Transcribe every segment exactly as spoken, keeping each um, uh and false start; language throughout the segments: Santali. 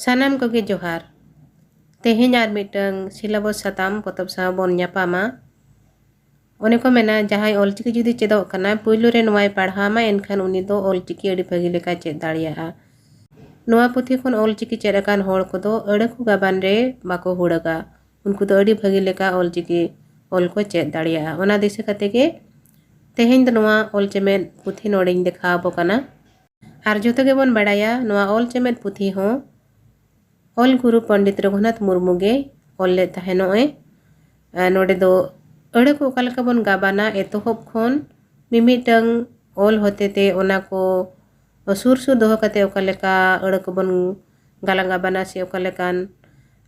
ᱥᱟᱱᱟᱢ ᱠᱚᱜᱮ ᱡᱚᱦᱟᱨ᱾ ᱛᱮᱦᱮᱧ ᱟᱨ ᱢᱤᱫᱴᱟᱝ ᱥᱤᱞᱟᱵᱚᱥ ᱥᱟᱛᱟᱢ ᱯᱚᱛᱚᱵ ᱥᱟᱶ ᱵᱚᱱ ᱧᱟᱯᱟᱢᱟ᱾ ᱚᱱᱮ ᱠᱚ ᱢᱮᱱᱟ, ᱡᱟᱦᱟᱸᱭ ᱚᱞᱪᱤᱠᱤ ᱡᱩᱫᱤ ᱪᱮᱫᱚᱜ ᱠᱟᱱᱟ, ᱯᱩᱭᱞᱩ ᱨᱮ ᱱᱚᱣᱟᱭ ᱯᱟᱲᱦᱟᱣ ᱢᱟ, ᱮᱱᱠᱷᱟᱱ ᱩᱱᱤ ᱫᱚ ᱚᱞᱪᱤᱠᱤ ᱟᱹᱰᱤ ᱵᱷᱟᱹᱜᱤ ᱞᱮᱠᱟ ᱪᱮᱫ ᱫᱟᱲᱮᱭᱟᱜᱼᱟ᱾ ᱱᱚᱣᱟ ᱯᱩᱛᱷᱤ ᱠᱷᱚᱱ ᱚᱞᱪᱤᱠᱤ ᱪᱮᱫ ᱟᱠᱟᱱ ᱦᱚᱲ ᱠᱚᱫᱚ ᱟᱹᱲᱟᱹ ᱠᱚ ᱜᱟᱵᱟᱱ ᱨᱮ ᱵᱟᱠᱚ ᱦᱩᱲᱟᱹᱜᱟ᱾ ᱩᱱᱠᱩ ᱫᱚ ᱟᱹᱰᱤ ᱵᱷᱟᱹᱜᱤ ᱞᱮᱠᱟ ᱚᱞᱪᱤᱠᱤ ᱚᱞ ᱠᱚ ᱪᱮᱫ ᱫᱟᱲᱮᱭᱟᱜᱼᱟ᱾ ᱚᱱᱟ ᱫᱤᱥᱟᱹ ᱠᱟᱛᱮ ᱜᱮ ᱛᱮᱦᱮᱧ ᱫᱚ ᱱᱚᱣᱟ ᱚᱞ ᱪᱮᱢᱮᱫ ᱯᱩᱛᱷᱤ ᱱᱚᱰᱮᱧ ᱫᱮᱠᱷᱟᱣ ᱟᱵᱚ ᱠᱟᱱᱟ᱾ ᱟᱨ ᱡᱚᱛᱚ ᱜᱮᱵᱚᱱ ᱵᱟᱲᱟᱭᱟ, ᱱᱚᱣᱟ ᱚᱞ ᱪᱮᱢᱮᱫ ᱯᱩᱛᱷᱤ ᱦᱚᱸ ᱚᱞ ᱜᱩᱨᱩ ᱯᱚᱱᱰᱤᱛ ᱨᱚᱜᱷᱩᱱᱟᱛᱷ ᱢᱩᱨᱢᱩ ᱜᱮ ᱚᱞ ᱞᱮᱫ ᱛᱟᱦᱮᱱᱚᱜᱼᱮ᱾ ᱟᱨ ᱱᱚᱰᱮ ᱫᱚ ᱟᱹᱲᱟᱹ ᱠᱚ ᱚᱠᱟ ᱞᱮᱠᱟ ᱵᱚᱱ ᱜᱟᱵᱟᱱᱟ, ᱮᱛᱚᱦᱚᱵ ᱠᱷᱚᱱ ᱢᱤᱢᱤᱫᱴᱟᱝ ᱚᱞ ᱦᱚᱛᱮᱛᱮ ᱚᱱᱟ ᱠᱚ ᱥᱩᱨ ᱥᱩᱨ ᱫᱚᱦᱚ ᱠᱟᱛᱮ ᱚᱠᱟ ᱞᱮᱠᱟ ᱟᱹᱲᱟᱹ ᱠᱚᱵᱚᱱ ᱜᱟᱞᱟᱝ ᱜᱟᱵᱟᱱᱟ, ᱥᱮ ᱚᱠᱟ ᱞᱮᱠᱟᱱ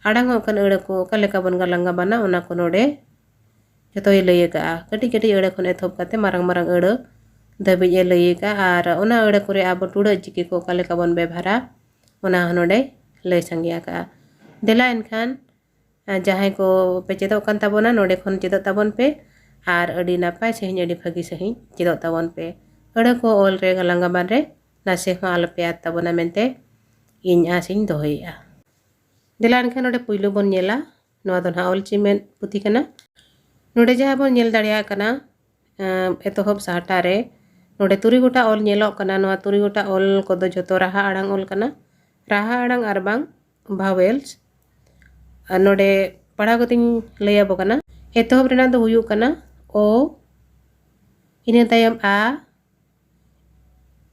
ᱟᱲᱟᱝ ᱚᱜ ᱠᱟᱱ ᱟᱹᱲᱟᱹ ᱠᱚ ᱚᱠᱟ ᱞᱮᱠᱟ ᱵᱚᱱ ᱜᱟᱞᱟᱝ ᱜᱟᱵᱟᱱᱟ, ᱚᱱᱟ ᱠᱚ ᱱᱚᱰᱮ ᱡᱚᱛᱚᱭ ᱞᱟᱹᱭ ᱟᱠᱟᱫᱼᱟ᱾ ᱠᱟᱹᱴᱤᱡ ᱠᱟᱹᱴᱤᱡ ᱟᱹᱲᱟᱹ ᱠᱷᱚᱱ ᱮᱛᱚᱦᱚᱵ ᱠᱟᱛᱮ ᱢᱟᱨᱟᱝ ᱢᱟᱨᱟᱝ ᱟᱹᱲᱟᱹ ᱫᱷᱟᱹᱵᱤᱡ ᱮ ᱞᱟᱹᱭ ᱟᱠᱟᱫᱼᱟ᱾ ᱟᱨ ᱚᱱᱟ ᱟᱹᱲᱟᱹ ᱠᱚᱨᱮ ᱟᱵᱚ ᱴᱩᱲᱟᱹᱜ ᱪᱤᱠᱤ ᱠᱚ ᱚᱠᱟ ᱞᱮᱠᱟ ᱵᱚᱱ ᱵᱮᱵᱷᱟᱨᱟ, ᱚᱱᱟ ᱦᱚᱸ ᱱᱚᱰᱮ ᱞᱟᱹᱭ ᱥᱟᱸᱜᱮ ᱟᱠᱟᱫᱼᱟ᱾ ᱫᱮᱞᱟ ᱮᱱᱠᱷᱟᱱ, ᱟᱨ ᱡᱟᱦᱟᱸᱭ ᱠᱚ ᱯᱮ ᱪᱮᱫᱚᱜ ᱠᱟᱱ ᱛᱟᱵᱚᱱᱟ, ᱱᱚᱰᱮ ᱠᱷᱚᱱ ᱪᱮᱫᱚᱜ ᱛᱟᱵᱚᱱ ᱯᱮ ᱟᱨ ᱟᱹᱰᱤ ᱱᱟᱯᱟᱭ ᱥᱟᱺᱦᱤᱡ, ᱟᱹᱰᱤ ᱵᱷᱟᱹᱜᱤ ᱥᱟᱺᱦᱤᱡ ᱪᱮᱫᱚᱜ ᱛᱟᱵᱚᱱ ᱯᱮ᱾ ᱟᱹᱲᱟᱹ ᱠᱚ ᱚᱞ ᱨᱮ, ᱜᱟᱞᱟᱝ ᱜᱟᱵᱟᱱ ᱨᱮ ᱱᱟᱥᱮ ᱦᱚᱸ ᱟᱞᱚᱯᱮ ᱟᱫ ᱛᱟᱵᱚᱱᱟ ᱢᱮᱱᱛᱮ ᱤᱧ ᱟᱥ ᱤᱧ ᱫᱚᱦᱚᱭᱮᱫᱼᱟ᱾ ᱫᱮᱞᱟ ᱮᱱᱠᱷᱟᱱ ᱱᱚᱰᱮ ᱯᱩᱭᱞᱩ ᱵᱚᱱ ᱧᱮᱞᱟ, ᱱᱚᱣᱟ ᱫᱚ ᱱᱟᱦᱟᱜ ᱚᱞ ᱪᱮᱢᱮᱫ ᱯᱩᱛᱷᱤ ᱠᱟᱱᱟ᱾ ᱱᱚᱰᱮ ᱡᱟᱦᱟᱸ ᱵᱚᱱ ᱧᱮᱞ ᱫᱟᱲᱮᱭᱟᱜ ᱠᱟᱱᱟ, ᱮᱸ, ᱮᱛᱚᱦᱚᱵ ᱥᱟᱦᱴᱟ ᱨᱮ ᱱᱚᱰᱮ ᱛᱩᱨᱩᱭ ᱜᱚᱴᱟ ᱚᱞ ᱧᱮᱞᱚᱜ ᱠᱟᱱᱟ᱾ ᱱᱚᱣᱟ ᱛᱩᱨᱩᱭ ᱜᱚᱴᱟ ᱚᱞ ᱠᱚᱫᱚ ᱡᱚᱛᱚ ᱨᱟᱦᱟ ᱟᱲᱟᱝ ᱚᱞ ᱠᱟᱱᱟ, ᱨᱟᱦᱟ ᱟᱲᱟᱝ ᱟᱨ ᱵᱟᱝ vowels᱾ ᱟᱨ ᱱᱚᱰᱮ ᱯᱟᱲᱦᱟᱣ ᱠᱟᱛᱮᱧ ᱞᱟᱹᱭ ᱟᱵᱚ ᱠᱟᱱᱟ᱾ ᱮᱛᱚᱦᱚᱵ ᱨᱮᱱᱟᱜ ᱫᱚ ᱦᱩᱭᱩᱜ ᱠᱟᱱᱟ ᱚ, ᱤᱱᱟᱹ ᱛᱟᱭᱚᱢ ᱟ,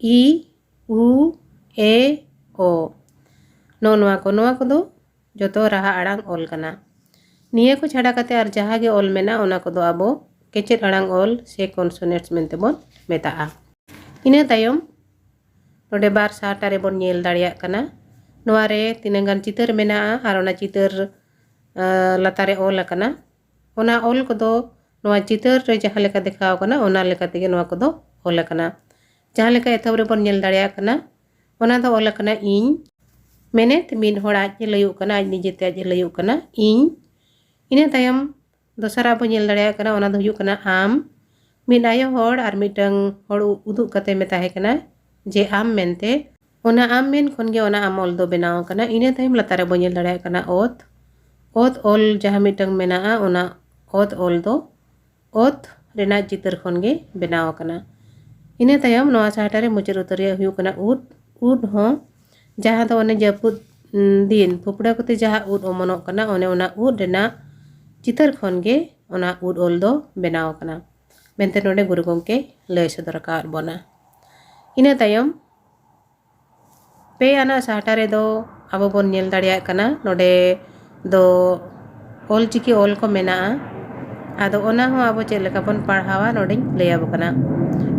ᱤ, ᱩ, ᱮ, ᱳ᱾ ᱱᱚᱜᱼᱚ ᱱᱚᱣᱟ ᱠᱚ, ᱱᱚᱣᱟ ᱠᱚᱫᱚ ᱡᱚᱛᱚ ᱨᱟᱦᱟ ᱟᱲᱟᱝ ᱚᱞ ᱠᱟᱱᱟ᱾ ᱱᱤᱭᱟᱹ ᱠᱚ ᱪᱷᱟᱰᱟ ᱠᱟᱛᱮ ᱟᱨ ᱡᱟᱦᱟᱸ ᱜᱮ ᱚᱞ ᱢᱮᱱᱟᱜ, ᱚᱱᱟ ᱠᱚᱫᱚ ᱟᱵᱚ ᱠᱮᱪᱮᱫ ᱟᱲᱟᱝ ᱚᱞ ᱥᱮ consonants ᱢᱮᱱᱛᱮ ᱵᱚᱱ ᱢᱮᱛᱟᱜᱼᱟ᱾ ᱤᱱᱟᱹ ᱛᱟᱭᱚᱢ ᱱᱚᱰᱮ ᱵᱟᱨ ᱥᱟᱦᱴᱟ ᱨᱮᱵᱚᱱ ᱧᱮᱞ ᱫᱟᱲᱮᱭᱟᱜ ᱠᱟᱱᱟ᱾ ᱱᱚᱣᱟ ᱨᱮ ᱛᱤᱱᱟᱹᱝ ᱜᱟᱱ ᱪᱤᱛᱟᱹᱨ ᱢᱮᱱᱟᱜᱼᱟ ᱟᱨ ᱚᱱᱟ ᱪᱤᱛᱟᱹᱨ, ᱟᱸ, ᱞᱟᱛᱟᱨ ᱨᱮ ᱚᱞ ᱟᱠᱟᱱᱟ᱾ ᱚᱱᱟ ᱚᱞ ᱠᱚᱫᱚ ᱱᱚᱣᱟ ᱪᱤᱛᱟᱹᱨ ᱨᱮ ᱡᱟᱦᱟᱸ ᱞᱮᱠᱟ ᱫᱮᱠᱷᱟᱣ ᱟᱠᱟᱱᱟ, ᱚᱱᱟ ᱞᱮᱠᱟ ᱛᱮᱜᱮ ᱱᱚᱣᱟ ᱠᱚᱫᱚ ᱚᱞ ᱟᱠᱟᱱᱟ᱾ ᱡᱟᱦᱟᱸ ᱞᱮᱠᱟ ᱮᱛᱚᱦᱚᱵ ᱨᱮᱵᱚᱱ ᱧᱮᱞ ᱫᱟᱲᱮᱭᱟᱜ ᱠᱟᱱᱟ, ᱚᱱᱟ ᱫᱚ ᱚᱞ ᱟᱠᱟᱱᱟ ᱤᱧ᱾ ᱢᱮᱱᱮᱛ ᱢᱤᱫ ᱦᱚᱲ ᱟᱡ ᱮ ᱞᱟᱹᱭᱚᱜ ᱠᱟᱱᱟ, ᱟᱡ ᱱᱤᱡᱮᱛᱮ ᱟᱡ ᱮ ᱞᱟᱹᱭᱚᱜ ᱠᱟᱱᱟ, ᱤᱧ᱾ ᱤᱱᱟᱹ ᱛᱟᱭᱚᱢ ᱫᱚᱥᱟᱨᱟᱜ ᱵᱚᱱ ᱧᱮᱞ ᱫᱟᱲᱮᱭᱟᱜ ᱠᱟᱱᱟ, ᱚᱱᱟ ᱫᱚ ᱦᱩᱭᱩᱜ ᱠᱟᱱᱟ ᱟᱢ᱾ ᱢᱤᱫ ᱟᱭᱳ ᱦᱚᱲ ᱟᱨ ᱢᱤᱫᱴᱟᱝ ᱦᱚᱲ ᱩ-, ᱩᱫᱩᱜ ᱠᱟᱛᱮ ᱢᱮᱛᱟᱭ ᱠᱟᱱᱟ ᱡᱮ ᱟᱢ ᱢᱮᱱᱛᱮ᱾ ᱚᱱᱟ ᱟᱢ ᱢᱮᱱ ᱠᱷᱚᱱ ᱜᱮ ᱚᱱᱟ ᱟᱢ ᱚᱞ ᱫᱚ ᱵᱮᱱᱟᱣ ᱟᱠᱟᱱᱟ᱾ ᱤᱱᱟᱹ ᱛᱟᱭᱚᱢ ᱞᱟᱛᱟᱨ ᱨᱮᱵᱚᱱ ᱧᱮᱞ ᱫᱟᱲᱮᱭᱟᱜ ᱠᱟᱱᱟ ᱚᱛ᱾ ᱚᱛ ᱚᱞ ᱡᱟᱦᱟᱸ ᱢᱤᱫᱴᱟᱝ ᱢᱮᱱᱟᱜᱼᱟ, ᱚᱱᱟ ᱚᱛ ᱚᱞ ᱫᱚ ᱚᱛ ᱨᱮᱱᱟᱜ ᱪᱤᱛᱟᱹᱨ ᱠᱷᱚᱱ ᱜᱮ ᱵᱮᱱᱟᱣ ᱟᱠᱟᱱᱟ᱾ ᱤᱱᱟᱹ ᱛᱟᱭᱚᱢ ᱱᱚᱣᱟ ᱥᱟᱦᱴᱟ ᱨᱮ ᱢᱩᱪᱟᱹᱫ ᱩᱛᱟᱹᱨ ᱨᱮᱭᱟᱜ ᱦᱩᱭᱩᱜ ᱠᱟᱱᱟ ᱩᱫ᱾ ᱩᱫ ᱦᱚᱸ ᱡᱟᱦᱟᱸ ᱫᱚ ᱚᱱᱮ ᱡᱟᱹᱯᱩᱫ, ᱩᱸ, ᱫᱤᱱ ᱯᱷᱩᱯᱲᱟᱹ ᱠᱚᱛᱮ ᱡᱟᱦᱟᱸ ᱩᱫ ᱚᱢᱚᱱᱚᱜ ᱠᱟᱱᱟ, ᱚᱱᱮ ᱚᱱᱟ ᱩᱫ ᱨᱮᱱᱟᱜ ᱪᱤᱛᱟᱹᱨ ᱠᱷᱚᱱ ᱜᱮ ᱚᱱᱟ ᱩᱫ ᱚᱞ ᱫᱚ ᱵᱮᱱᱟᱣ ᱟᱠᱟᱱᱟ ᱢᱮᱱᱛᱮ ᱱᱚᱰᱮ ᱜᱩᱨᱩ ᱜᱚᱢᱠᱮ ᱞᱟᱹᱭ ᱥᱚᱫᱚᱨ ᱟᱠᱟᱫ ᱵᱚᱱᱟ᱾ ᱤᱱᱟᱹ ᱛᱟᱭᱚᱢ ᱯᱮ ᱟᱱᱟᱜ ᱥᱟᱦᱴᱟ ᱨᱮᱫᱚ ᱟᱵᱚ ᱵᱚᱱ ᱧᱮᱞ ᱫᱟᱲᱮᱭᱟᱜ ᱠᱟᱱᱟ, ᱱᱚᱰᱮ ᱫᱚ ᱚᱞᱪᱤᱠᱤ ᱚᱞ ᱠᱚ ᱢᱮᱱᱟᱜᱼᱟ᱾ ᱟᱫᱚ ᱚᱱᱟ ᱦᱚᱸ ᱟᱵᱚ ᱪᱮᱫ ᱞᱮᱠᱟ ᱵᱚᱱ ᱯᱟᱲᱦᱟᱣᱟ, ᱱᱚᱰᱮᱧ ᱞᱟᱹᱭ ᱟᱵᱚ ᱠᱟᱱᱟ᱾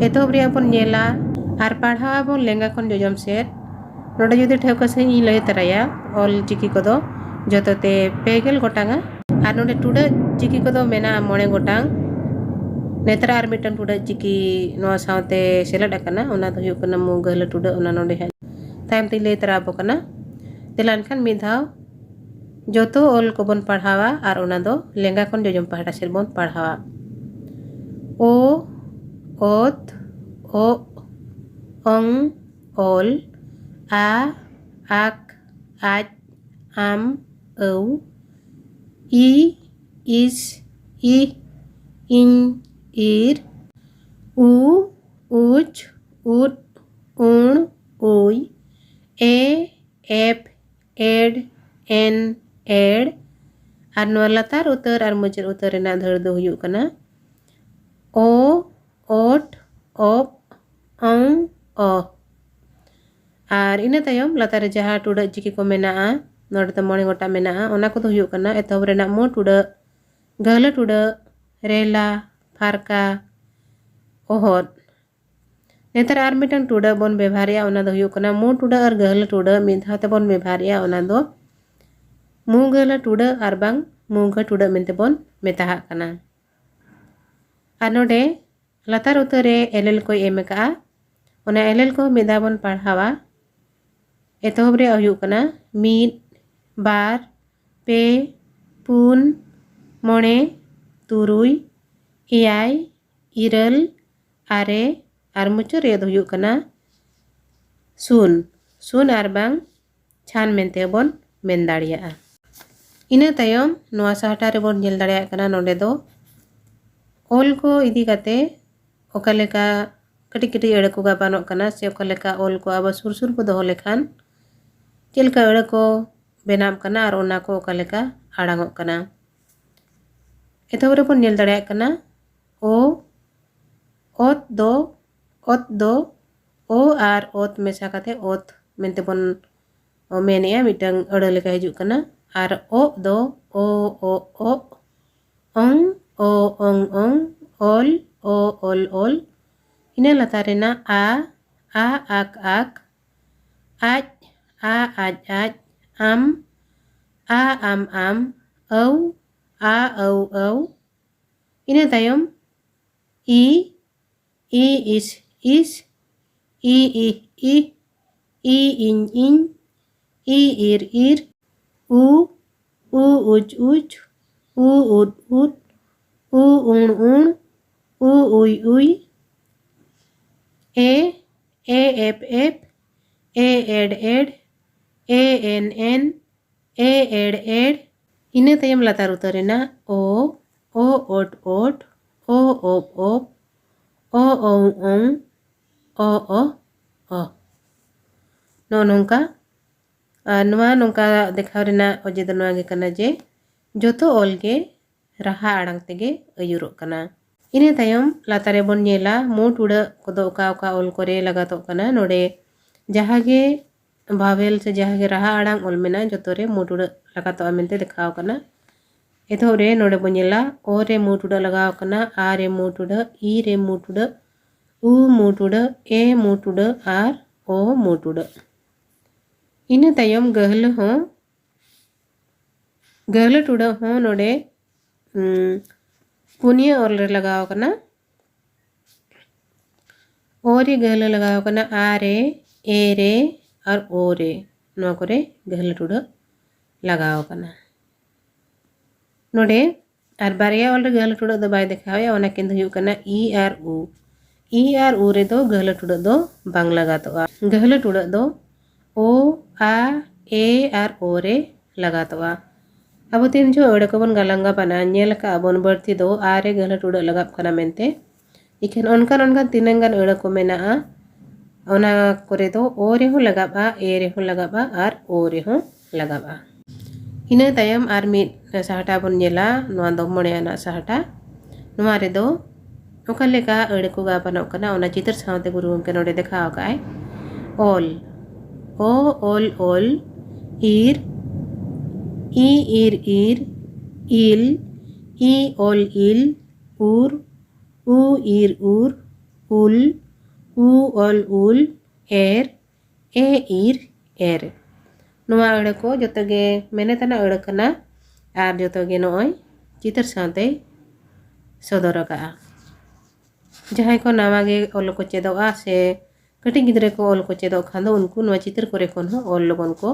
ᱮᱛᱚᱦᱚᱵ ᱨᱮᱭᱟᱜ ᱵᱚᱱ ᱧᱮᱞᱟ ᱟᱨ ᱯᱟᱲᱦᱟᱣ ᱟᱵᱚᱱ ᱞᱮᱸᱜᱟ ᱠᱷᱚᱱ ᱡᱚᱡᱚᱢ ᱥᱮᱫ᱾ ᱱᱚᱰᱮ ᱡᱩᱫᱤ ᱴᱷᱟᱹᱣᱠᱟᱹ ᱥᱟᱺᱦᱤᱡ ᱤᱧ ᱞᱟᱹᱭ ᱛᱚᱨᱟᱭᱟ, ᱚᱞ ᱪᱤᱠᱤ ᱠᱚᱫᱚ ᱡᱚᱛᱚ ᱛᱮ ᱯᱮ ᱜᱮᱞ ᱜᱚᱴᱟᱝᱟ᱾ ᱟᱨ ᱱᱚᱰᱮ ᱴᱩᱰᱟᱹᱜ ᱪᱤᱠᱤ ᱠᱚᱫᱚ ᱢᱮᱱᱟᱜᱼᱟ ᱢᱚᱬᱮ ᱜᱚᱴᱟᱝ᱾ ᱱᱮᱛᱟᱨ ᱟᱨ ᱢᱤᱫᱴᱟᱝ ᱴᱩᱰᱟᱹᱜ ᱪᱤᱠᱤ ᱱᱚᱣᱟ ᱥᱟᱶᱛᱮ ᱥᱮᱞᱮᱫ ᱟᱠᱟᱱᱟ, ᱚᱱᱟ ᱫᱚ ᱦᱩᱭᱩᱜ ᱠᱟᱱᱟ ᱢᱩ ᱜᱟᱹᱦᱞᱟᱹ ᱴᱩᱰᱟᱹᱜ, ᱚᱱᱟ ᱱᱚᱰᱮ ᱦᱟᱸᱜ ᱛᱟᱭᱚᱢ ᱛᱮᱧ ᱞᱟᱹᱭ ᱛᱚᱨᱟ ᱟᱵᱚ ᱠᱟᱱᱟ᱾ ᱫᱮᱞᱟ ᱮᱱᱠᱷᱟᱱ ᱢᱤᱫ ᱫᱷᱟᱣ ᱡᱚᱛᱚ ᱚᱞ ᱠᱚᱵᱚᱱ ᱯᱟᱲᱦᱟᱣᱟ ᱟᱨ ᱚᱱᱟ ᱫᱚ ᱞᱮᱸᱜᱟ ᱠᱷᱚᱱ ᱡᱚᱡᱚᱢ ᱯᱟᱦᱴᱟ ᱥᱮᱫ ᱵᱚᱱ ᱯᱟᱲᱦᱟᱣᱟ᱾ ᱚ, ᱚᱛ, ᱚᱜ, ᱚᱝ, ᱚᱞ, ᱟ, ᱟᱠ, ᱟᱡ, ᱟᱢ, ᱟᱹᱣ, ᱤ, ᱤᱥ, ᱤᱦ, ᱤᱧ, ᱤᱨ, ᱩ, ᱩᱪ, ᱩᱫ, ᱩᱬ, ᱩᱭ, ᱮ, ᱮᱯ, ᱮᱰ, ᱮᱱ, ᱮᱲ᱾ ᱟᱨ ᱱᱚᱣᱟ ᱞᱟᱛᱟᱨ ᱩᱛᱟᱹᱨ ᱟᱨ ᱢᱩᱪᱟᱹᱫ ᱩᱛᱟᱹᱨ ᱨᱮᱱᱟᱜ ᱫᱟᱹᱲ ᱫᱚ ᱦᱩᱭᱩᱜ ᱠᱟᱱᱟ ᱚ, ᱚᱴ, ᱚᱯ, ᱚᱝ, ᱚᱦ᱾ ᱟᱨ ᱤᱱᱟᱹ ᱛᱟᱭᱚᱢ ᱞᱟᱛᱟᱨ ᱨᱮ ᱡᱟᱦᱟᱸ ᱴᱩᱰᱟᱹᱜ ᱪᱤᱠᱤ ᱠᱚ ᱢᱮᱱᱟᱜᱼᱟ, ᱱᱚᱰᱮ ᱫᱚ ᱢᱚᱬᱮ ᱜᱚᱴᱟᱝ ᱢᱮᱱᱟᱜᱼᱟ, ᱚᱱᱟ ᱠᱚᱫᱚ ᱦᱩᱭᱩᱜ ᱠᱟᱱᱟ ᱮᱛᱚᱦᱚᱵ ᱨᱮᱱᱟᱜ ᱢᱩ ᱴᱩᱰᱟᱹᱜ, ᱜᱟᱹᱦᱞᱟᱹ ᱴᱩᱰᱟᱹᱜ, ᱨᱮᱞᱟ, ᱯᱷᱟᱨᱠᱟ, ᱚᱦᱚᱫ᱾ ᱱᱮᱛᱟᱨ ᱟᱨ ᱢᱤᱫᱴᱟᱝ ᱴᱩᱰᱟᱹᱜ ᱵᱚᱱ ᱵᱮᱵᱷᱟᱨᱮᱜᱼᱟ, ᱚᱱᱟ ᱫᱚ ᱦᱩᱭᱩᱜ ᱠᱟᱱᱟ ᱢᱩ ᱴᱩᱰᱟᱹᱜ ᱟᱨ ᱜᱟᱹᱦᱞᱟᱹ ᱴᱩᱰᱟᱹᱜ ᱢᱤᱫ ᱫᱷᱟᱣ ᱛᱮᱵᱚᱱ ᱵᱮᱵᱷᱟᱨᱮᱜᱼᱟ, ᱚᱱᱟ ᱫᱚ ᱢᱩ ᱜᱟᱹᱦᱞᱟᱹ ᱴᱩᱰᱟᱹᱜ ᱟᱨ ᱵᱟᱝ ᱢᱩ ᱜᱟᱹ ᱴᱩᱰᱟᱹᱜ ᱢᱮᱱᱛᱮ ᱵᱚᱱ ᱢᱮᱛᱟᱦᱟᱜ ᱠᱟᱱᱟ᱾ ᱟᱨ ᱱᱚᱰᱮ ᱞᱟᱛᱟᱨ ᱩᱛᱟᱹᱨ ᱨᱮ ᱮᱞᱮᱞ ᱠᱚᱭ ᱮᱢ ᱟᱠᱟᱜᱼᱟ, ᱚᱱᱟ ᱮᱞᱮᱞ ᱠᱚ ᱢᱤᱫ ᱫᱷᱟᱣ ᱵᱚᱱ ᱯᱟᱲᱦᱟᱣᱟ᱾ ᱮᱛᱚᱦᱚᱵ ᱨᱮᱭᱟᱜ ᱦᱩᱭᱩᱜ ᱠᱟᱱᱟ ᱢᱤᱫ, ᱵᱟᱨ, ᱯᱮ, ᱯᱩᱱ, ᱢᱚᱬᱮ, ᱛᱩᱨᱩᱭ, ᱮᱭᱟᱭ, ᱤᱨᱟᱹᱞ, ᱟᱨᱮ, ᱟᱨ ᱢᱩᱪᱟᱹᱫ ᱨᱮᱭᱟᱜ ᱫᱚ ᱦᱩᱭᱩᱜ ᱠᱟᱱᱟ ᱥᱩᱱ᱾ ᱥᱩᱱ ᱟᱨ ᱵᱟᱝ ᱪᱷᱟᱱ ᱢᱮᱱᱛᱮ ᱦᱚᱸᱵᱚᱱ ᱢᱮᱱ ᱫᱟᱲᱮᱭᱟᱜᱼᱟ᱾ ᱤᱱᱟᱹ ᱛᱟᱭᱚᱢ ᱱᱚᱣᱟ ᱥᱟᱦᱴᱟ ᱨᱮᱵᱚᱱ ᱧᱮᱞ ᱫᱟᱲᱮᱭᱟᱜ ᱠᱟᱱᱟ, ᱱᱚᱰᱮ ᱫᱚ ᱚᱞ ᱠᱚ ᱤᱫᱤ ᱠᱟᱛᱮ ᱚᱠᱟ ᱞᱮᱠᱟ ᱠᱟᱹᱴᱤᱡ ᱠᱟᱹᱴᱤᱡ ᱟᱹᱲᱟᱹ ᱠᱚ ᱜᱟᱵᱟᱱᱚᱜ ᱠᱟᱱᱟ, ᱥᱮ ᱚᱠᱟ ᱞᱮᱠᱟ ᱚᱞ ᱠᱚ ᱟᱵᱚ ᱥᱩᱨ ᱥᱩᱨ ᱵᱚ ᱫᱚᱦᱚ ᱞᱮᱠᱷᱟᱱ ᱪᱮᱫ ᱞᱮᱠᱟ ᱟᱹᱲᱟᱹ ᱠᱚ ᱵᱮᱱᱟᱜ ᱠᱟᱱᱟ ᱟᱨ ᱚᱱᱟ ᱠᱚ ᱚᱠᱟ ᱞᱮᱠᱟ ᱟᱲᱟᱝᱚᱜ ᱠᱟᱱᱟ᱾ ᱮᱛᱚᱦᱚᱵ ᱨᱮᱵᱚᱱ ᱧᱮᱞ ᱫᱟᱲᱮᱭᱟᱜ ᱠᱟᱱᱟ ᱚ, ᱚᱛ ᱫᱚ, ᱚᱛ ᱫᱚ ᱚ ᱟᱨ ᱚᱛ ᱢᱮᱥᱟ ᱠᱟᱛᱮ ᱚᱛ ᱢᱮᱱᱛᱮ ᱵᱚᱱ ᱢᱮᱱᱮᱜᱼᱟ, ᱢᱤᱫᱴᱟᱝ ᱟᱹᱲᱟᱹ ᱞᱮᱠᱟ ᱦᱤᱡᱩᱜ ᱠᱟᱱᱟ᱾ ᱟᱨ ᱚᱜ ᱫᱚ ᱚ, ᱚ, ᱚᱜ, ᱚᱝ, ᱚ, ᱚᱝ, ᱚᱝ, ᱚᱞ, ᱚ, ᱚᱞ, ᱚᱞ᱾ ᱤᱱᱟᱹ ᱞᱟᱛᱟᱨ ᱨᱮᱱᱟᱜ ᱟ, ᱟ, ᱟᱠ, ᱟᱠ, ᱟᱡ, ᱟ, ᱟᱡ, ᱟᱡ, ᱟᱢ, ᱟ, ᱟᱢ, ᱟᱢ, ᱟᱹᱣ, ᱟ, ᱟᱹᱣ, ᱟᱹᱣ᱾ ᱤᱱᱟᱹ ᱛᱟᱭᱚᱢ ᱤ, ᱤ, ᱤᱥ, ᱤᱥ, ᱤ, ᱤᱦ, ᱤᱦ, ᱤ, ᱤᱧ, ᱤᱧ, ᱤ, ᱤᱨ, ᱤᱨ, ᱩ, ᱩ, ᱩᱪ, ᱩᱪ, ᱩ, ᱩᱫ, ᱩᱫ, ᱩ, ᱩᱬ, ᱩᱬ, ᱩ, ᱩᱭ, ᱩᱭ, ᱮ, ᱮ, ᱮᱯ, ᱮᱯ, ᱮ, ᱮᱰ, ᱮᱰ, ᱮ, ᱮᱱ, ᱮᱱ, ᱮ, ᱮᱲ, ᱮᱲ᱾ ᱤᱱᱟᱹ ᱛᱟᱭᱚᱢ ᱞᱟᱛᱟᱨ ᱩᱛᱟᱹᱨ ᱮᱱᱟ ᱚ, ᱚ, ᱚᱴ, ᱚᱴ, ᱚ, ᱚᱯ, ᱚᱯ, ᱚ, ᱚᱝ, ᱚᱝ, ᱚ, ᱚ, ᱚ᱾ ᱱᱚᱜᱼᱚ ᱱᱚᱝᱠᱟ᱾ ᱟᱨ ᱱᱚᱣᱟ ᱱᱚᱝᱠᱟ ᱫᱮᱠᱷᱟᱣ ᱨᱮᱱᱟᱜ ᱚᱡᱮ ᱫᱚ ᱱᱚᱣᱟ ᱜᱮ ᱠᱟᱱᱟ ᱡᱮ ᱡᱚᱛᱚ ᱚᱞ ᱜᱮ ᱨᱟᱦᱟ ᱟᱲᱟᱝ ᱛᱮᱜᱮ ᱟᱹᱭᱩᱨᱚᱜ ᱠᱟᱱᱟ᱾ ᱤᱱᱟᱹ ᱛᱟᱭᱚᱢ ᱞᱟᱛᱟᱨ ᱨᱮᱵᱚᱱ ᱧᱮᱞᱟ ᱢᱩ ᱴᱩᱰᱟᱹᱜ ᱠᱚᱫᱚ ᱚᱠᱟ ᱚᱠᱟ ᱚᱞ ᱠᱚᱨᱮ ᱞᱟᱜᱟᱛᱚᱜ ᱠᱟᱱᱟ᱾ ᱱᱚᱰᱮ ᱡᱟᱦᱟᱸ ᱜᱮ vowel ᱥᱮ ᱡᱟᱦᱟᱸ ᱜᱮ ᱨᱟᱦᱟ ᱟᱲᱟᱝ ᱚᱞ ᱢᱮᱱᱟᱜᱼᱟ, ᱡᱚᱛᱚ ᱨᱮ ᱢᱩ ᱴᱩᱰᱟᱹᱜ ᱞᱟᱜᱟᱛᱚᱜᱼᱟ ᱢᱮᱱᱛᱮ ᱫᱮᱠᱷᱟᱣ ᱠᱟᱱᱟ᱾ ᱮᱛᱚᱦᱚᱵ ᱨᱮ ᱱᱚᱰᱮ ᱵᱚᱱ ᱧᱮᱞᱟ ᱚ ᱨᱮ ᱢᱩ ᱴᱩᱰᱟᱹᱜ ᱞᱟᱜᱟᱣ ᱠᱟᱱᱟ, ᱟ ᱨᱮ ᱢᱩ ᱴᱩᱰᱟᱹᱜ, ᱤ ᱨᱮ ᱢᱩ ᱴᱩᱰᱟᱹᱜ, ᱩ ᱢᱩ ᱴᱩᱰᱟᱹᱜ, ᱮ ᱢᱩ ᱴᱩᱰᱟᱹᱜ ᱟᱨ ᱚ ᱢᱩ ᱴᱩᱰᱟᱹᱜ᱾ ᱤᱱᱟᱹ ᱛᱟᱭᱚᱢ ᱜᱟᱹᱦᱞᱟᱹ ᱦᱚᱸ, ᱜᱟᱹᱦᱞᱟᱹ ᱴᱩᱰᱟᱹᱜ ᱦᱚᱸ ᱱᱚᱰᱮ, ᱩᱸ, ᱯᱩᱱᱭᱟᱹ ᱚᱞ ᱨᱮ ᱞᱟᱜᱟᱣ ᱠᱟᱱᱟ᱾ ᱚ ᱨᱮ ᱜᱟᱹᱦᱞᱟᱹ ᱞᱟᱜᱟᱣ ᱠᱟᱱᱟ, ᱟ ᱨᱮ, ᱮ ᱨᱮ ᱟᱨ ᱳ ᱨᱮ, ᱱᱚᱣᱟ ᱠᱚᱨᱮ ᱜᱟᱹᱦᱞᱟᱹ ᱴᱩᱰᱟᱹᱜ ᱞᱟᱜᱟᱣ ᱠᱟᱱᱟ᱾ ᱱᱚᱰᱮ ᱟᱨ ᱵᱟᱨᱭᱟ ᱚᱞ ᱨᱮ ᱜᱟᱹᱦᱞᱟᱹ ᱴᱩᱰᱟᱹᱜ ᱫᱚ ᱵᱟᱭ ᱫᱮᱠᱷᱟᱣᱮᱫᱼᱟ, ᱚᱱᱟ ᱠᱤᱱ ᱫᱚ ᱦᱩᱭᱩᱜ ᱠᱟᱱᱟ ᱤ ᱟᱨ ᱩ᱾ ᱤ ᱟᱨ ᱩ ᱨᱮᱫᱚ ᱜᱟᱹᱦᱞᱟᱹ ᱴᱩᱰᱟᱹᱜ ᱫᱚ ᱵᱟᱝ ᱞᱟᱜᱟᱛᱚᱜᱼᱟ᱾ ᱜᱟᱹᱦᱞᱟᱹ ᱴᱩᱰᱟᱹᱜ ᱫᱚ ᱳ, ᱟ, ᱮ ᱟᱨ ᱳ ᱨᱮ ᱞᱟᱜᱟᱛᱚᱜᱼᱟ᱾ ᱟᱵᱚ ᱛᱤᱱ ᱡᱚᱦᱚᱜ ᱟᱹᱲᱟᱹ ᱠᱚᱵᱚᱱ ᱜᱟᱞᱟᱝ ᱜᱟᱵᱟᱱᱟ, ᱧᱮᱞ ᱟᱠᱟᱫ ᱟᱵᱚᱱ ᱵᱟᱹᱲᱛᱤ ᱫᱚ ᱟ ᱨᱮ ᱜᱟᱹᱦᱞᱟᱹ ᱴᱩᱰᱟᱹᱜ ᱞᱟᱜᱟᱜ ᱠᱟᱱᱟ ᱢᱮᱱᱛᱮ᱾ ᱤᱠᱷᱟᱹᱱ ᱚᱱᱠᱟᱱ ᱚᱱᱠᱟᱱ ᱛᱤᱱᱟᱹᱝ ᱜᱟᱱ ᱟᱹᱲᱟᱹ ᱠᱚ ᱢᱮᱱᱟᱜᱼᱟ, ᱚᱱᱟ ᱠᱚᱨᱮ ᱫᱚ ᱳ ᱨᱮᱦᱚᱸ ᱞᱟᱜᱟᱜᱼᱟ, ᱮ ᱨᱮᱦᱚᱸ ᱞᱟᱜᱟᱜᱼᱟ ᱟᱨ ᱳ ᱨᱮᱦᱚᱸ ᱞᱟᱜᱟᱜᱼᱟ᱾ ᱤᱱᱟᱹ ᱛᱟᱭᱚᱢ ᱟᱨ ᱢᱤᱫ ᱥᱟᱦᱴᱟ ᱵᱚᱱ ᱧᱮᱞᱟ, ᱱᱚᱣᱟ ᱫᱚ ᱢᱚᱬᱮ ᱟᱱᱟᱜ ᱥᱟᱦᱴᱟ᱾ ᱱᱚᱣᱟ ᱨᱮᱫᱚ ᱚᱠᱟ ᱞᱮᱠᱟ ᱟᱹᱲᱟᱹ ᱠᱚ ᱜᱟᱵᱟᱱᱚᱜ ᱠᱟᱱᱟ, ᱚᱱᱟ ᱪᱤᱛᱟᱹᱨ ᱥᱟᱶᱛᱮ ᱜᱩᱨᱩ ᱜᱚᱢᱠᱮ ᱱᱚᱰᱮ ᱫᱮᱠᱷᱟᱣ ᱟᱠᱟᱫ ᱟᱭ᱾ ᱚᱞ, ᱚ ᱚᱞ ᱚᱞ, ᱤᱨ, ᱤ ᱤᱨ ᱤᱨ, ᱤᱞ, ᱤ ᱚᱞ ᱤᱞ, ᱩᱨ, ᱩ ᱤᱨ ᱩᱨ, ᱩᱞ, ᱩ ᱚᱞ ᱩᱞ, ᱮᱨ, ᱮ ᱤᱨ ᱮᱨ᱾ ᱱᱚᱣᱟ ᱟᱹᱲᱟᱹ ᱠᱚ ᱡᱚᱛᱚ ᱜᱮ ᱢᱮᱱᱮᱛ ᱟᱱᱟᱜ ᱟᱹᱲᱟᱹ ᱠᱟᱱᱟ ᱟᱨ ᱡᱚᱛᱚ ᱜᱮ ᱱᱚᱜᱼᱚᱭ ᱪᱤᱛᱟᱹᱨ ᱥᱟᱶᱛᱮᱭ ᱥᱚᱫᱚᱨ ᱟᱠᱟᱫᱼᱟ᱾ ᱡᱟᱦᱟᱸᱭ ᱠᱚ ᱱᱟᱣᱟ ᱜᱮ ᱚᱞ ᱠᱚ ᱪᱮᱫᱚᱜᱼᱟ ᱥᱮ ᱠᱟᱹᱴᱤᱡ ᱜᱤᱫᱽᱨᱟᱹ ᱠᱚ ᱚᱞ ᱠᱚ ᱪᱮᱫᱚᱜ ᱠᱷᱟᱱ ᱫᱚ ᱩᱱᱠᱩ ᱱᱚᱣᱟ ᱪᱤᱛᱟᱹᱨ ᱠᱚᱨᱮ ᱠᱷᱚᱱ ᱦᱚᱸ ᱚᱞ ᱞᱚᱜᱚᱱ ᱠᱚ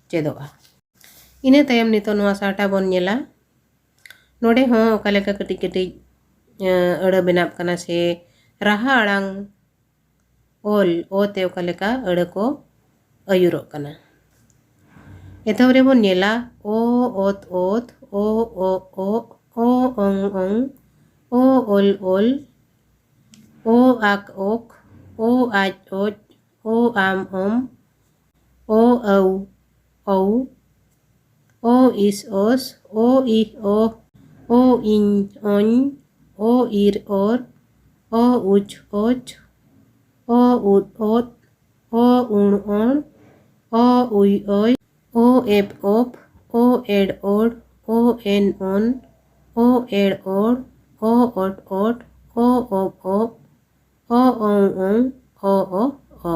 ᱪᱮᱫᱚᱜᱼᱟ᱾ ᱤᱱᱟᱹ ᱛᱟᱭᱚᱢ ᱱᱤᱛᱚᱜ ᱱᱚᱣᱟ ᱥᱟᱦᱴᱟ ᱵᱚᱱ ᱧᱮᱞᱟ᱾ ᱱᱚᱰᱮ ᱦᱚᱸ ᱚᱠᱟ ᱞᱮᱠᱟ ᱠᱟᱹᱴᱤᱡ ᱠᱟᱹᱴᱤᱡ, ᱮᱸ, ᱟᱹᱲᱟᱹ ᱵᱮᱱᱟᱜ ᱠᱟᱱᱟ ᱥᱮ ᱨᱟᱦᱟ ᱟᱲᱟᱝ ᱚᱞ ᱚ ᱛᱮ ᱚᱠᱟ ᱞᱮᱠᱟ ᱟᱹᱲᱟᱹ ᱠᱚ ᱟᱹᱭᱩᱨᱚᱜ ᱠᱟᱱᱟ᱾ ᱮᱛᱚᱦᱚᱵ ᱨᱮᱵᱚᱱ ᱧᱮᱞᱟ ᱚ ᱚᱛ ᱚᱛ, ᱚ ᱚ ᱚ, ᱚ ᱚᱝ ᱚᱝ, ᱚ ᱚᱞ ᱚᱞ, ᱚ ᱟᱠ ᱚᱠ, ᱚ ᱟᱡ ᱚᱡ, ᱚ ᱟᱢ ᱚᱢ, ᱚ ᱟᱹᱣ ᱚᱣ, ᱚ ᱤᱥ ᱚᱥ, ᱚ ᱤᱦ ᱚᱦ, ᱚ ᱤᱧ ᱚᱧ, ᱚ ᱤᱨ ᱚᱨ, ᱚ ᱩᱪ ᱚᱪ, ᱚ ᱩᱫ ᱚᱫ, ᱚ ᱩᱬ ᱚᱬ, ᱚ ᱩᱭ ᱚᱭ, ᱚ ᱮᱯ ᱚᱯ, ᱚ ᱮᱲ ᱚᱲ, ᱚ ᱮᱱ ᱚᱱ, ᱚ ᱮᱲ ᱚᱲ, ᱚ ᱚᱴ ᱚᱴ, ᱚ ᱚᱵ ᱚᱵ, ᱚ ᱚᱝ ᱚᱝ, ᱚ ᱚ ᱚ᱾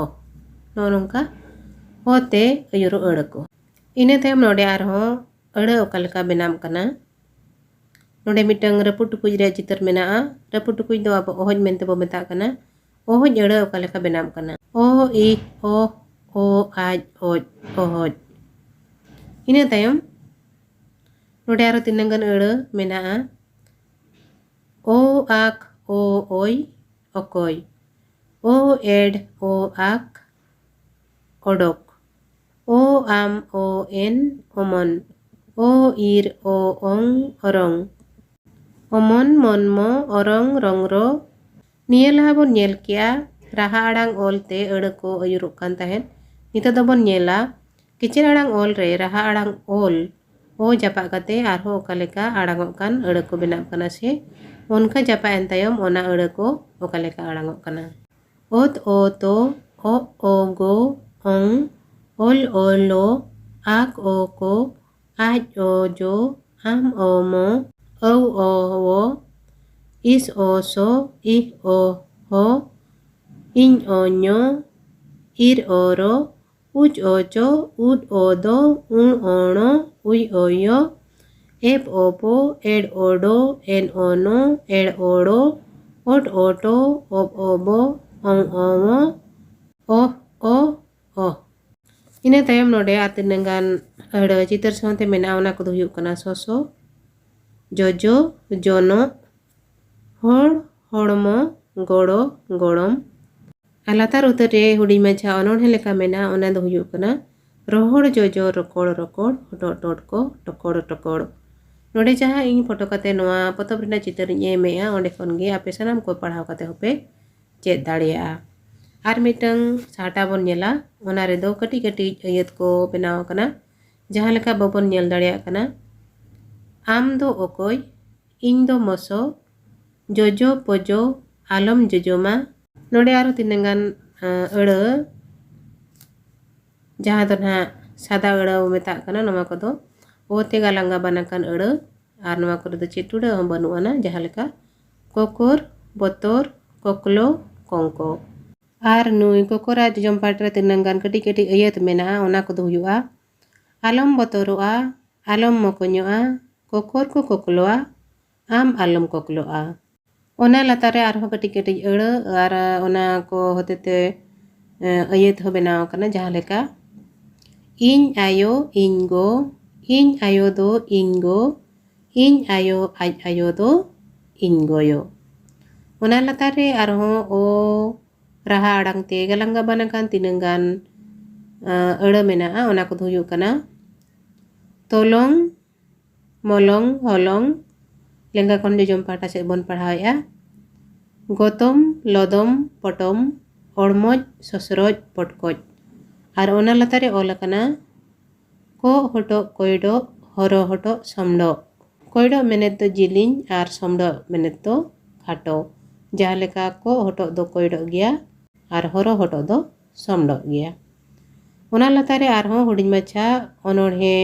ᱱᱚᱜᱼᱚ ᱱᱚᱝᱠᱟ ᱚ ᱛᱮ ᱟᱹᱭᱩᱨᱚᱜ ᱟᱹᱲᱟᱹ ᱠᱚ᱾ ᱤᱱᱟᱹ ᱛᱟᱭᱚᱢ ᱱᱚᱰᱮ ᱟᱨᱦᱚᱸ ᱟᱹᱲᱟᱹ ᱚᱠᱟ ᱞᱮᱠᱟ ᱵᱮᱱᱟᱜ ᱠᱟᱱᱟ᱾ ᱱᱚᱰᱮ ᱢᱤᱫᱴᱟᱝ ᱨᱟᱹᱯᱩᱫ ᱴᱩᱠᱩᱡ ᱨᱮᱭᱟᱜ ᱪᱤᱛᱟᱹᱨ ᱢᱮᱱᱟᱜᱼᱟ᱾ ᱨᱟᱹᱯᱩᱫ ᱴᱩᱠᱩᱡ ᱫᱚ ᱟᱵᱚ ᱚᱦᱚᱡ ᱢᱮᱱᱛᱮ ᱵᱚ ᱢᱮᱛᱟᱜ ᱠᱟᱱᱟ᱾ ᱚᱦᱚᱡ ᱟᱹᱲᱟᱹ ᱚᱠᱟ ᱞᱮᱠᱟ ᱵᱮᱱᱟᱜ ᱠᱟᱱᱟ? ᱚ, ᱤ, ᱚ, ᱚ, ᱟᱡ, ᱚᱡ, ᱚᱦᱚᱡ᱾ ᱤᱱᱟᱹ ᱛᱟᱭᱚᱢ ᱱᱚᱰᱮ ᱟᱨᱚ ᱛᱤᱱᱟᱹᱝ ᱜᱟᱱ ᱟᱹᱲᱟᱹ ᱢᱮᱱᱟᱜᱼᱟ᱾ ᱚ, ᱟᱠ, ᱚ, ᱚᱭ, ᱚᱠᱚᱭ᱾ ᱚ, ᱮᱰ, ᱚ, ᱟᱠ, ᱚᱰᱚᱠ᱾ O am o en, omon. O ir o ong, orong. Omon, monmo, orong, rongro. ᱱᱤᱭᱟᱹ ᱞᱟᱦᱟ ᱵᱚᱱ ᱧᱮᱞ ᱠᱮᱜᱼᱟ, ᱨᱟᱦᱟ ᱟᱲᱟᱝ ᱚᱞ ᱛᱮ ᱟᱹᱲᱟᱹ ᱠᱚ ᱟᱹᱭᱩᱨᱚᱜ ᱠᱟᱱ ᱛᱟᱦᱮᱸᱫ᱾ ᱱᱤᱛᱚᱜ ᱫᱚᱵᱚᱱ ᱧᱮᱞᱟ, ᱠᱮᱪᱮᱫ ᱟᱲᱟᱝ ᱚᱞ ᱨᱮ ᱨᱟᱦᱟ ᱟᱲᱟᱝ ᱚᱞ ᱚ ᱡᱟᱯᱟᱜ ᱠᱟᱛᱮ ᱟᱨᱦᱚᱸ ᱚᱠᱟ ᱞᱮᱠᱟ ᱟᱲᱟᱝᱚᱜ ᱠᱟᱱ ᱟᱹᱲᱟᱹ ᱠᱚ ᱵᱮᱱᱟᱜ ᱠᱟᱱᱟ ᱥᱮ ᱚᱱᱠᱟ ᱡᱟᱯᱟᱜ ᱮᱱ ᱛᱟᱭᱚᱢ ᱚᱱᱟ ᱟᱹᱲᱟᱹ ᱠᱚ ᱚᱠᱟ ᱞᱮᱠᱟ ᱟᱲᱟᱝᱚᱜ ᱠᱟᱱᱟ᱾ ᱚᱛ ᱚ ᱛᱚ, ᱚᱜ ᱚ ᱜᱚ, ᱚᱝ, ᱚᱞ ᱚ ᱞᱚ, ᱟᱠ ᱚ ᱠᱚ, ᱟᱡ ᱚ ᱡᱚ, ᱟᱢ ᱚ ᱢᱚ, ᱟᱹᱣ ᱚ ᱣᱚ, ᱤᱥ ᱚ ᱥᱚ, ᱤᱦ ᱚ ᱦᱚ, ᱤᱧ ᱚ ᱧᱚ, ᱤᱨ ᱚ ᱨᱚ, ᱩᱪ ᱚ ᱪᱚ, ᱩᱫ ᱚ ᱫᱚ, ᱩᱬ ᱚ ᱬᱚ, ᱩᱭ ᱚ ᱭᱚ, ᱮᱯ ᱚ ᱯᱚ, ᱮᱲ ᱚ ᱰᱚ, ᱮᱱ ᱚ ᱱᱚ, ᱮᱲ ᱚ ᱲᱚ, ᱚᱴ ᱚ ᱴᱚ, ᱚᱵ ᱚ ᱵᱚ, ᱚᱝ ᱚ ᱣᱚ, ᱚᱦ ᱚ ᱚᱦ᱾ ᱤᱱᱟᱹ ᱛᱟᱭᱚᱢ ᱱᱚᱰᱮ ᱟᱨ ᱛᱤᱱᱟᱹᱜ ᱜᱟᱱ ᱟᱹᱲᱟᱹ ᱪᱤᱛᱟᱹᱨ ᱥᱟᱶᱛᱮ ᱢᱮᱱᱟᱜᱼᱟ, ᱚᱱᱟ ᱠᱚᱫᱚ ᱦᱩᱭᱩᱜ ᱠᱟᱱᱟ ᱥᱚᱥᱚ, ᱡᱚᱡᱚ, ᱡᱚᱱᱚᱜ, ᱦᱚᱲ, ᱦᱚᱲᱢᱚ, ᱜᱚᱲᱚ, ᱜᱚᱲᱚᱢ᱾ ᱟᱨ ᱞᱟᱛᱟᱨ ᱩᱛᱟᱹᱨ ᱨᱮ ᱦᱩᱰᱤᱧ ᱢᱟᱪᱷᱟ ᱚᱱᱚᱬᱦᱮ ᱞᱮᱠᱟ ᱢᱮᱱᱟᱜᱼᱟ, ᱚᱱᱟ ᱫᱚ ᱦᱩᱭᱩᱜ ᱠᱟᱱᱟ ᱨᱚᱦᱚᱲ ᱡᱚᱡᱚ ᱨᱚᱠᱚᱲ ᱨᱚᱠᱚᱲ, ᱦᱚᱴᱚᱜ ᱴᱚᱴᱠᱚ ᱴᱚᱠᱚᱲ ᱴᱚᱠᱚᱲ᱾ ᱱᱚᱰᱮ ᱡᱟᱦᱟᱸ ᱤᱧ ᱯᱷᱳᱴᱳ ᱠᱟᱛᱮ ᱱᱚᱣᱟ ᱯᱚᱛᱚᱵ ᱨᱮᱱᱟᱜ ᱪᱤᱛᱟᱹᱨ ᱤᱧ ᱮᱢᱮᱜᱼᱟ, ᱚᱸᱰᱮ ᱠᱷᱚᱱ ᱜᱮ ᱟᱯᱮ ᱥᱟᱱᱟᱢ ᱠᱚ ᱯᱟᱲᱦᱟᱣ ᱠᱟᱛᱮ ᱦᱚᱸᱯᱮ ᱪᱮᱫ ᱫᱟᱲᱮᱭᱟᱜᱼᱟ᱾ ᱟᱨ ᱢᱤᱫᱴᱟᱝ ᱥᱟᱦᱴᱟ ᱵᱚᱱ ᱧᱮᱞᱟ, ᱚᱱᱟ ᱨᱮᱫᱚ ᱠᱟᱹᱴᱤᱡ ᱠᱟᱹᱴᱤᱡ ᱟᱹᱭᱟᱹᱛ ᱠᱚ ᱵᱮᱱᱟᱣ ᱟᱠᱟᱱᱟ, ᱡᱟᱦᱟᱸ ᱞᱮᱠᱟ ᱵᱟᱵᱚᱱ ᱧᱮᱞ ᱫᱟᱲᱮᱭᱟᱜ ᱠᱟᱱᱟ᱾ ᱟᱢ ᱫᱚ ᱚᱠᱚᱭ? ᱤᱧ ᱫᱚ ᱢᱚᱥᱚ᱾ ᱡᱚᱡᱚ ᱯᱚᱡᱚ, ᱟᱞᱚᱢ ᱡᱚᱡᱚᱢᱟ᱾ ᱱᱚᱰᱮ ᱟᱨᱦᱚᱸ ᱛᱤᱱᱟᱹᱝ ᱜᱟᱱ, ᱟᱸ, ᱟᱹᱲᱟᱹ, ᱡᱟᱦᱟᱸ ᱫᱚ ᱱᱟᱦᱟᱜ ᱥᱟᱫᱟ ᱟᱹᱲᱟᱹ ᱵᱚ ᱢᱮᱛᱟᱜ ᱠᱟᱱᱟ, ᱱᱚᱣᱟ ᱠᱚᱫᱚ ᱚ ᱛᱮ ᱜᱟᱞᱟᱝ ᱜᱟᱵᱟᱱ ᱟᱠᱟᱱ ᱟᱹᱲᱟᱹ, ᱟᱨ ᱱᱚᱣᱟ ᱠᱚᱨᱮ ᱫᱚ ᱪᱮᱫ ᱴᱩᱰᱟᱹᱜ ᱦᱚᱸ ᱵᱟᱹᱱᱩᱜ ᱟᱱᱟ, ᱡᱟᱦᱟᱸ ᱞᱮᱠᱟ ᱠᱚᱠᱚᱨ, ᱵᱚᱛᱚᱨ, ᱠᱚᱠᱞᱚ, ᱠᱚᱝᱠᱚ᱾ ᱟᱨ ᱱᱩᱭ ᱠᱚᱠᱚᱨᱟᱜ ᱡᱚᱡᱚᱢ ᱯᱟᱴ ᱨᱮ ᱛᱤᱱᱟᱹᱝ ᱜᱟᱱ ᱠᱟᱹᱴᱤᱡ ᱠᱟᱹᱴᱤᱡ ᱟᱹᱭᱟᱹᱛ ᱢᱮᱱᱟᱜᱼᱟ, ᱚᱱᱟ ᱠᱚᱫᱚ ᱦᱩᱭᱩᱜᱼᱟ, ᱟᱞᱚᱢ ᱵᱚᱛᱚᱨᱚᱜᱼᱟ, ᱟᱞᱚᱢ ᱢᱚᱠᱚᱧᱚᱜᱼᱟ, ᱠᱚᱠᱚᱨ ᱠᱚ ᱠᱚᱠᱞᱚᱣᱟ, ᱟᱢ ᱟᱞᱚᱢ ᱠᱚᱠᱞᱚᱜᱼᱟ᱾ ᱚᱱᱟ ᱞᱟᱛᱟᱨ ᱨᱮ ᱟᱨᱦᱚᱸ ᱠᱟᱹᱴᱤᱡ ᱠᱟᱹᱴᱤᱡ ᱟᱹᱲᱟᱹ ᱟᱨ ᱚᱱᱟ ᱠᱚ ᱦᱚᱛᱮ ᱛᱮ, ᱮ, ᱟᱹᱭᱟᱹᱛ ᱦᱚᱸ ᱵᱮᱱᱟᱣ ᱟᱠᱟᱱᱟ, ᱡᱟᱦᱟᱸ ᱞᱮᱠᱟ, ᱤᱧ ᱟᱭᱳ, ᱤᱧ ᱜᱚ, ᱤᱧ ᱟᱭᱳ ᱫᱚ ᱤᱧ ᱜᱚ, ᱤᱧ ᱟᱭᱳ, ᱟᱡ ᱟᱭᱳ ᱫᱚ ᱤᱧ ᱜᱚᱭᱚ᱾ ᱚᱱᱟ ᱞᱟᱛᱟᱨ ᱨᱮ ᱟᱨᱦᱚᱸ ᱚ ᱨᱟᱦᱟ ᱟᱲᱟᱝ ᱛᱮ ᱜᱟᱞᱟᱝ ᱜᱟᱵᱟᱱ ᱟᱠᱟᱱ ᱛᱤᱱᱟᱹᱝ ᱜᱟᱱ ᱟᱹᱲᱟᱹ ᱢᱮᱱᱟᱜᱼᱟ, ᱚᱱᱟ ᱠᱚᱫᱚ ᱦᱩᱭᱩᱜ ᱠᱟᱱᱟ ᱛᱚᱞᱚᱝ, ᱢᱚᱞᱚᱝ, ᱦᱚᱞᱚᱝ᱾ ᱞᱮᱸᱜᱟ ᱠᱷᱚᱱ ᱡᱚᱡᱚᱢ ᱯᱟᱦᱴᱟ ᱥᱮᱫ ᱵᱚᱱ ᱯᱟᱲᱦᱟᱣᱮᱫᱼᱟ᱾ ᱜᱚᱛᱚᱢ, ᱞᱚᱫᱚᱢ, ᱯᱚᱴᱚᱢ, ᱚᱲᱢᱚᱡ, ᱥᱚᱥᱨᱚᱡ, ᱯᱚᱴᱠᱚᱡ᱾ ᱟᱨ ᱚᱱᱟ ᱞᱟᱛᱟᱨ ᱨᱮ ᱚᱞ ᱟᱠᱟᱱᱟ ᱠᱚᱜ ᱦᱚᱴᱚᱜ ᱠᱚᱭᱰᱚᱜ, ᱦᱚᱨᱚ ᱦᱚᱴᱚᱜ ᱥᱚᱢᱰᱚᱜ᱾ ᱠᱚᱭᱰᱚᱜ ᱢᱮᱱᱮᱛ ᱫᱚ ᱡᱤᱞᱤᱧ ᱟᱨ ᱥᱚᱢᱰᱚᱜ ᱢᱮᱱᱮᱛ ᱫᱚ ᱠᱷᱟᱴᱚ᱾ ᱡᱟᱦᱟᱸ ᱞᱮᱠᱟ ᱠᱚᱜ ᱦᱚᱴᱚᱜ ᱫᱚ ᱠᱚᱭᱰᱚᱜ ᱜᱮᱭᱟ ᱟᱨ ᱦᱚᱨᱚ ᱦᱚᱴᱚᱜ ᱫᱚ ᱥᱚᱢᱰᱚᱜ ᱜᱮᱭᱟ᱾ ᱚᱱᱟ ᱞᱟᱛᱟᱨ ᱨᱮ ᱟᱨᱦᱚᱸ ᱦᱩᱰᱤᱧ ᱢᱟᱪᱷᱟ ᱚᱱᱚᱬᱦᱮ,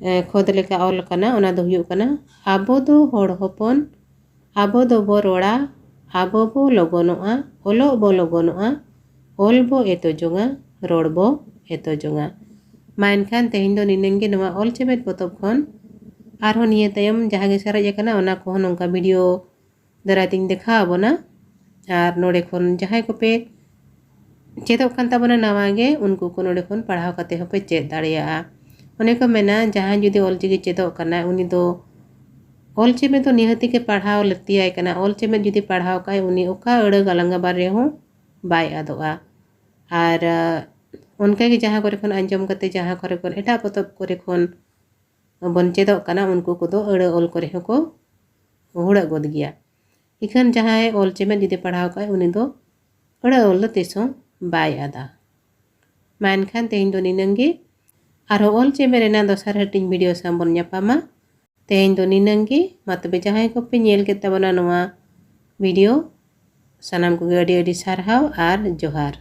ᱮ, ᱠᱷᱚᱫ ᱞᱮᱠᱟ ᱚᱞ ᱟᱠᱟᱱᱟ᱾ ᱚᱱᱟ ᱫᱚ ᱦᱩᱭᱩᱜ ᱠᱟᱱᱟ, ᱟᱵᱚ ᱫᱚ ᱦᱚᱲ ᱦᱚᱯᱚᱱ, ᱟᱵᱚ ᱫᱚᱵᱚ ᱨᱚᱲᱟ, ᱟᱵᱚ ᱵᱚ ᱞᱚᱜᱚᱱᱚᱜᱼᱟ, ᱚᱞᱚᱜ ᱵᱚ ᱞᱚᱜᱚᱱᱚᱜᱼᱟ, ᱚᱞ ᱵᱚ ᱮᱛᱚ ᱡᱚᱝᱟ, ᱨᱚᱲ ᱵᱚ ᱮᱛᱚ ᱡᱚᱝᱟ᱾ ᱢᱟ ᱮᱱᱠᱷᱟᱱ ᱛᱮᱦᱮᱧ ᱫᱚ ᱱᱤᱱᱟᱹᱝ ᱜᱮ ᱱᱚᱣᱟ ᱚᱞ ᱪᱮᱢᱮᱫ ᱯᱚᱛᱚᱵ ᱠᱷᱚᱱ᱾ ᱟᱨᱦᱚᱸ ᱱᱤᱭᱟᱹ ᱛᱟᱭᱚᱢ ᱡᱟᱦᱟᱸ ᱜᱮ ᱥᱟᱨᱮᱡ ᱟᱠᱟᱱᱟ, ᱚᱱᱟ ᱠᱚᱦᱚᱸ ᱱᱚᱝᱠᱟ ᱵᱷᱤᱰᱤᱭᱳ ᱫᱟᱨᱟᱭ ᱛᱮᱧ ᱫᱮᱠᱷᱟᱣ ᱟᱵᱚᱱᱟ᱾ ᱟᱨ ᱱᱚᱰᱮ ᱠᱷᱚᱱ ᱡᱟᱦᱟᱸᱭ ᱠᱚᱯᱮ ᱪᱮᱫᱚᱜ ᱠᱟᱱ ᱛᱟᱵᱚᱱᱟ ᱱᱟᱣᱟ ᱜᱮ, ᱩᱱᱠᱩ ᱠᱚ ᱱᱚᱰᱮ ᱠᱷᱚᱱ ᱯᱟᱲᱦᱟᱣ ᱠᱟᱛᱮ ᱦᱚᱸᱯᱮ ᱪᱮᱫ ᱫᱟᱲᱮᱭᱟᱜᱼᱟ᱾ ᱚᱱᱮ ᱠᱚ ᱢᱮᱱᱟ, ᱡᱟᱦᱟᱸᱭ ᱡᱩᱫᱤ ᱚᱞᱪᱤᱠᱤ ᱪᱮᱫᱚᱜ ᱠᱟᱱᱟᱭ, ᱩᱱᱤ ᱫᱚ ᱚᱞ ᱪᱮᱢᱮᱫ ᱫᱚ ᱱᱤᱦᱟᱹᱛᱤ ᱜᱮ ᱯᱟᱲᱦᱟᱣ ᱞᱟᱹᱠᱛᱤᱭᱟᱭ ᱠᱟᱱᱟ᱾ ᱚᱞ ᱪᱮᱢᱮᱫ ᱡᱩᱫᱤ ᱯᱟᱲᱦᱟᱣ ᱠᱟᱜᱼᱟᱭ, ᱩᱱᱤ ᱚᱠᱟ ᱟᱹᱲᱟᱹ ᱜᱟᱞᱟᱝ ᱜᱟᱵᱟᱱ ᱨᱮᱦᱚᱸ ᱵᱟᱭ ᱟᱫᱚᱜᱼᱟ᱾ ᱟᱨ, ᱟ, ᱚᱱᱠᱟᱜᱮ ᱡᱟᱦᱟᱸ ᱠᱚᱨᱮ ᱠᱷᱚᱱ ᱟᱸᱡᱚᱢ ᱠᱟᱛᱮ, ᱡᱟᱦᱟᱸ ᱠᱚᱨᱮ ᱠᱷᱚᱱ, ᱮᱴᱟᱜ ᱯᱚᱛᱚᱵ ᱠᱚᱨᱮ ᱠᱷᱚᱱ ᱵᱚᱱ ᱪᱮᱫᱚᱜ ᱠᱟᱱᱟ, ᱩᱱᱠᱩ ᱠᱚᱫᱚ ᱟᱹᱲᱟᱹ ᱚᱞ ᱠᱚᱨᱮ ᱦᱚᱸᱠᱚ ᱦᱩᱲᱟᱹᱜ ᱜᱚᱫ ᱜᱮᱭᱟ᱾ ᱤᱠᱷᱟᱹᱱ ᱡᱟᱦᱟᱸᱭ ᱚᱞ ᱪᱮᱢᱮᱫ ᱡᱩᱫᱤ ᱯᱟᱲᱦᱟᱣ ᱠᱟᱜᱼᱟᱭ, ᱩᱱᱤ ᱫᱚ ᱟᱹᱲᱟᱹ ᱚᱞ ᱫᱚ ᱛᱤᱥ ᱦᱚᱸ ᱵᱟᱭ ᱟᱫᱟ᱾ ᱢᱟ ᱮᱱᱠᱷᱟᱱ ᱛᱮᱦᱮᱧ ᱫᱚ ᱱᱤᱱᱟᱹᱝ ᱜᱮ᱾ ᱟᱨᱦᱚᱸ ᱚᱞ ᱪᱮᱢᱮᱫ ᱨᱮᱱᱟᱜ ᱫᱚᱥᱟᱨ ᱦᱟᱹᱴᱤᱧ ᱵᱷᱤᱰᱤᱭᱳ ᱥᱟᱶ ᱵᱚᱱ ᱧᱟᱯᱟᱢᱟ᱾ ᱛᱮᱦᱮᱧ ᱫᱚ ᱱᱤᱱᱟᱹᱝ ᱜᱮ᱾ ᱢᱟ ᱛᱚᱵᱮ ᱡᱟᱦᱟᱸᱭ ᱠᱚᱯᱮ ᱧᱮᱞ ᱠᱮᱫ ᱛᱟᱵᱚᱱᱟ ᱱᱚᱣᱟ ᱵᱷᱤᱰᱤᱭᱳ, ᱥᱟᱱᱟᱢ ᱠᱚᱜᱮ ᱟᱹᱰᱤ ᱟᱹᱰᱤ ᱥᱟᱨᱦᱟᱣ ᱟᱨ ᱡᱚᱦᱟᱨ᱾